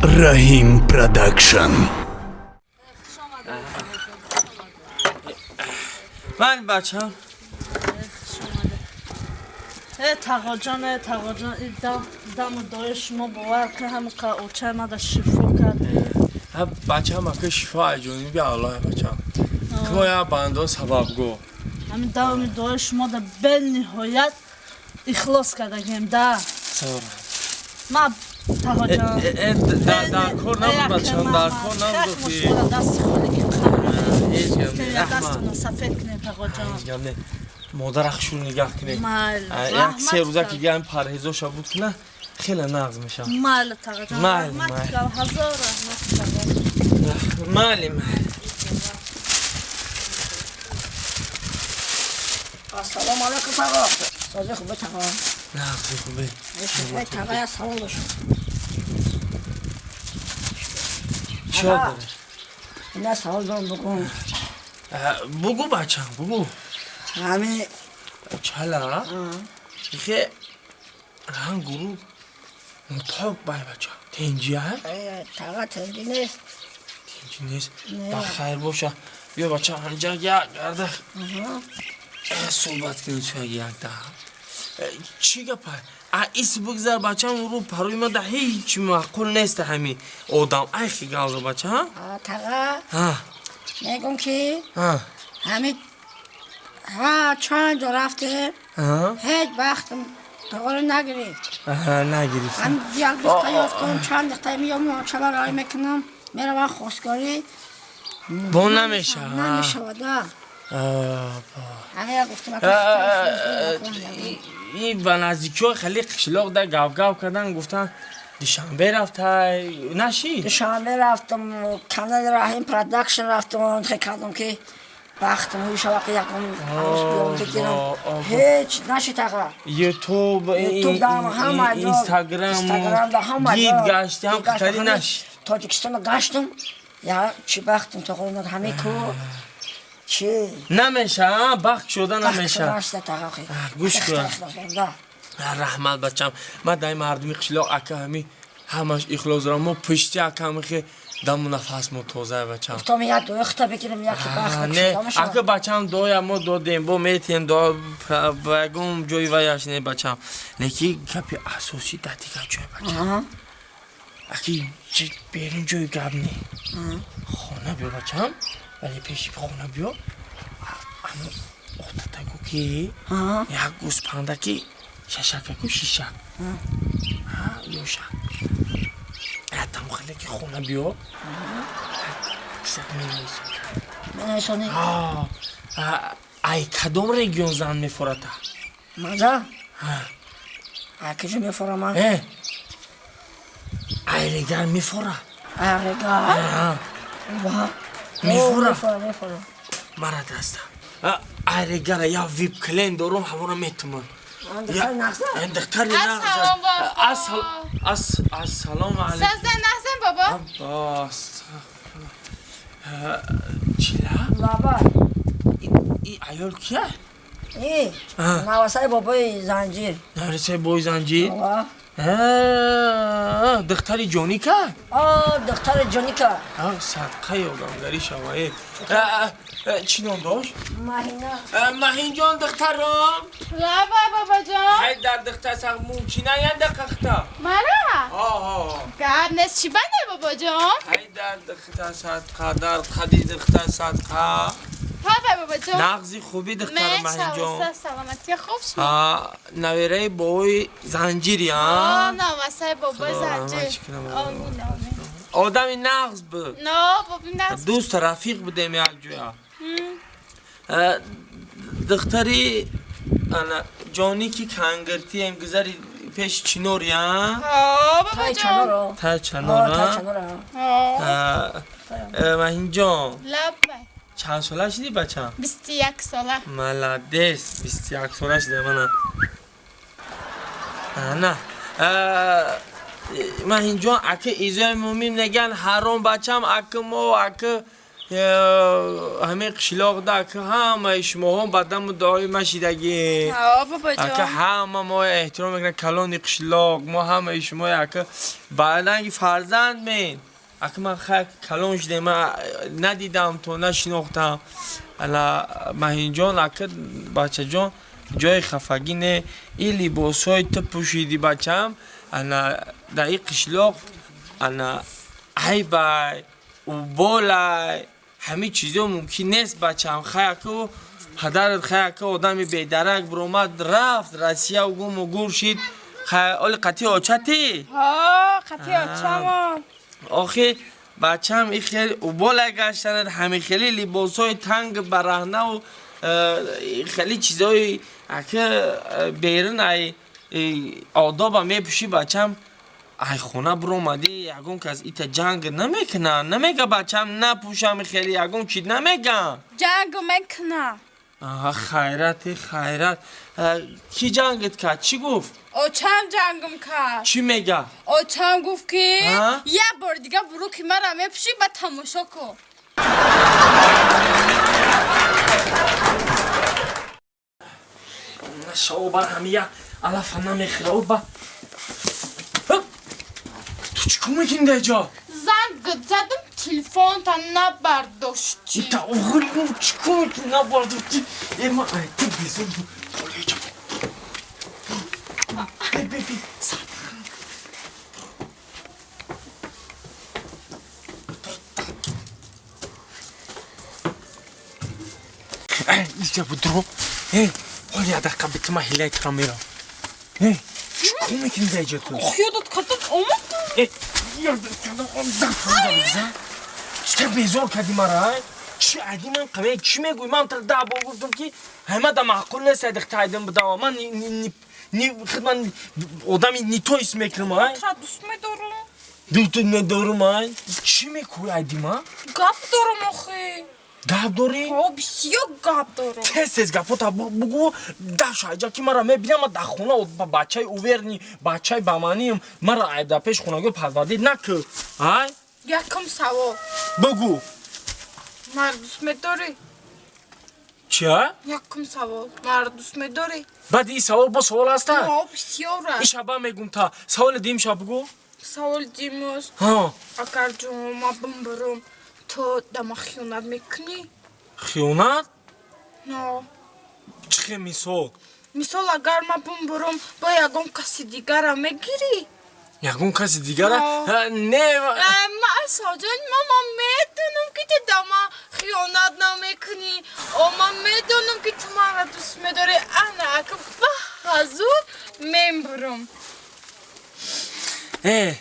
Раҳим Продакшн. Ман бачам. Э, тағоҷон, э, тағоҷон, и даму дои шумо, бовар кун, ҳамқа очай мада шифо кард. Бачам, ака, шифо аҷониби Аллоҳ, бачам. Кмо я бандо сабабгӯ. Ҳамин давми дуои шумо да бениҳоят ихлос кардагем да. Ма, тағоҷон. Дар кор набуд, бачам, дар кор набуд. Дасти холики дастона сафед кунем, тағоҷон. Модар, ахшур нигаҳ кунед. Як се рӯза ки дига ҳамин парҳезоша буд куна, хеле нағз мешавад. Майли, тағоҷон, ҳазор раҳмат. Майли, майли. Ассалому алайкум, тағо. Сози хубе, тағо? Нағзи, хубе. Тағо, як савол доштам. Чӣ дорӣ? Ина савол дорам, бугум. Бугу, бачам, бугу. Ҳами Чала ихе ранг гуру мутоб бай, бачам, тенҷи ай? Тағо, тенҷи нест. Тенҷи нест, ба хайр боша. Биё, бачам, ҳамҷа як гарда суҳбат кунем, суяги якда. Чӣ гапа? А, ис бигзар, бачам, рӯ парои ма да ҳеҷ маъқул нест ҳами одам айхи гавза, бача. Тағо, мегум, ки ҳами ҳа чанд ҷо рафтем, ҳеҷ вақтм тоғоро нагирифт. Нагирифт. Як духта ёфтам, чанд духта меём, чала рой мекунам, меравам хостгорӣ. Бо намешавад. Намешавад. Ҳамая гуфтам. Ин ба наздикиҳои хеле қишлоқ да гавгав кардан, гуфтан, Душанбе рафтай, нашид? Душанбе рафтам, канали Раҳим Продакшн рафтам, хе кардам, ки бахтам шава, ки якум бигирам, ҳеҷ нашид, аға. Ютуб, Инстаграм гид гашти, ҳам қитари нашид. Тоҷикистона гаштам, я чӣ бахтам тоғо ҳаме ку чи. Намеша, бахт шуда намеша. Гӯш кун, раҳмат, бачам. Ман дар мардуми қишлоқ, ака, ҳами ҳамаш ихлосро мо пушти ака михе даму нафас мо тоза, бачам. Гуфтам, як дуохта бигирам, яки бахт. Не, ака, бачам, доя мо додем, бо метиҳем до ба ягон ҷои ваяш не, бачам. Леки гапи асосӣ дар дигар ҷой, бачам. Аки берун ҷои гап не. Хона биё, бачам, вале пеши хона биё, ано отатагу, ки як гӯспанда, ки шашакаку, шишак ёшак тамохеле, ки хона биё, менависонӣ. Менависонӣ. Ай кадом регион зан мефората? Маза ай киҷо мефорама? Э, ай регар мефора? Ай регар мефора. Мефора. Мара даста ай регара я вип клиент дорум, ҳамонро метуман. Духтари. Ассалому алайкум. Саздан нахзен, бобо. Аббос, чила. Лаба. И аёл кия? И навасаи бобои Занҷир. Навасаи бобои Занҷир, духтари Ҷоника. Духтари Ҷоника. Садқаи одамгарӣ шавае. Чӣ ном дошт? Маҳина. Маҳинҷон, духтаром. Лаба, бобоҷон. Ҳай дар духтар сақ мумкина я дақиқта. Мара гап нест, чӣ бане, бобоҷон? Ҳай дар духтар садқа, дар қади духтар садқа. Ҳавай, бобоҷон. Нағзи, хуби, духтар Маҳинҷон? Саломатӣ, хуб, шумо? Навераи бобои Занҷири? Навасаи бобои Занҷир, омин, омин. Одами нағз буд. Но, боби нағз. Дӯст, рафиқ будем якҷоя. Духтари ана ҷонӣ, ки кангиртием, гузари пеши чинори? Бобоҷон. Тай чанора. Маҳинҷон, чанд сола шудӣ, бачам? 21 сола. Молодец, 21 сола шуда. Мана, ана Маҳинҷон, ака, изои мумин меган ҳаром, бачам, ака, мо ака. Ҳамин қишлоқда ака ҳамаи шумоҳо ба даму дуои ма шидагӣ. Ҳа, бобоҷон. Ака ҳама мо эҳтиром мекунад, калони қишлоқ, мо ҳамаи шумо ака баъданги фарзанд мен. Ака ман хай калон шудем, ман надидам то нашинохтам. Ала Маҳинҷон, ака бачаҷон, ҷои хафагӣ не, ин либосҳои ту пӯшидӣ бачам, ана дар ин қишлоқ ана айбай, уболай, ҳамин чизо мумкин нест бачам. Хай аку падарат хай ака одами бедарак биромад рафт Россия гуму гур шид. Хай оли қатъи очатӣ? Ҳа, қатъи очамон. Охи бачам, и хел уболай гаштанад, ҳамин хели либосҳои танг бараҳнаву хеле чизҳои ака берун ай одоба мепӯшӣ бачам. Ай хона биромадӣ, ягон кас ита ҷанг намекуна, намега бачам напӯшам, хеле ягон чиз намегам. Ҷанг мекуна. Аҳа, хайрати хайрат. Кӣ ҷангат кард? Чӣ гуфт? Очам ҷангам кард. Чӣ мега? Очам гуфт ки як бори дига буруки мара мепӯшӣ, ба тамошо кун. Шао бар ҳамия алафа намехӯра ба. Ту чӣ кор мекунӣ дар ҷо? Занг задам, телефонта набардоштӣ. Та оғри, чӣ кор мекунӣ набардоштӣ? Э, ма ай ту безор. Олеҷа. Бе бе бе. Иҷа будро. Э, ҳол як дақиқа бити ман ҳилаи тура мерам. Э, чӣ кор мекунӣ дар ҷо ту? Ёдат кардам, омадам. Э, ёдат кардам, омадам. Чӣ безор кардӣ мара? Чӣ айди ман қабе чӣ мегӯӣ? Ман тара 10 бор гуфтам ки ҳама да маъқул нест айдихта айдим будам. Ман ни худ ман одами ни то ҳис мекунам, ай? Тура дӯст медорам. Дӯст медорам, ай? Чӣ мекӯӣ айди ман? Гап дорам охи. Гап дорӣ? Ҳо, бисёр гап дорам. Тез тез гапота бугӯ, даша айҷа ки мара мебинам, ман дар хона бачаи уверни, бачаи баманиам, мара ай дар пеш хонагиҳо падвадид накӯ, ай? Якум савол. Бугӯ. Маро дӯст медорӣ? Чия? Якум савол. Маро дӯст медорӣ? Баъди ин савол бо савол ҳаста? Ҳо, бисёр аст. Ин шаба мегум та. Саволи дим ша бугӯ. Саволи димоз. Ҳа. Агар ҷома бимбирам, ту да ма хиёнат мекунӣ? Хиёнат? Но. Чӣ хел мисол? Мисол, агар ман бимбирам, бо ягон каси дигара мегирӣ? Ягон каси дигара? Не. Ман соҷон, ман медонам ки ту да ман хиёнат намекунӣ. О, ман медонам ки ту маро дӯст медорӣ. Ана ака ба ҳазур мембирам. Э,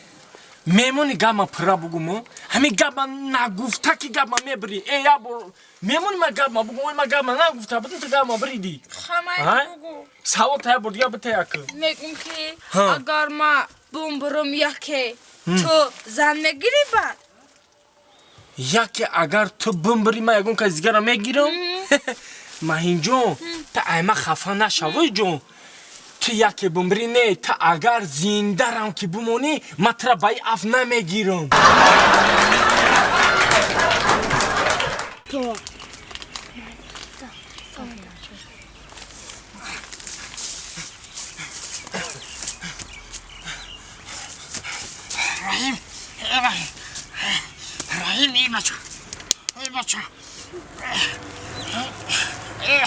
мемони гапма пурра бугуму? Ҳамин гапма нагуфта ки гапма мебирӣ. Э, як бор мемони ма гапма бугум, ой ма гапма нагуфта будум, ту гапма биридӣ. Хамай бугу. Савол та як бор дига бита як. Мегум ки агар ма бумбирам яке, ту зан мегирӣ баъд? Яке агар ту бумбирӣ, ман ягон кас дигара мегирам? Маҳинҷон, ту ай ма хафа нашавӣ ҷон. Ту яке бумбирӣ не, ту агар зиндарам ки бимонӣ, ман тура ба ин аф намегирам. Раҳим, Раҳим, Раҳим, эй бача, эй бача. Ай,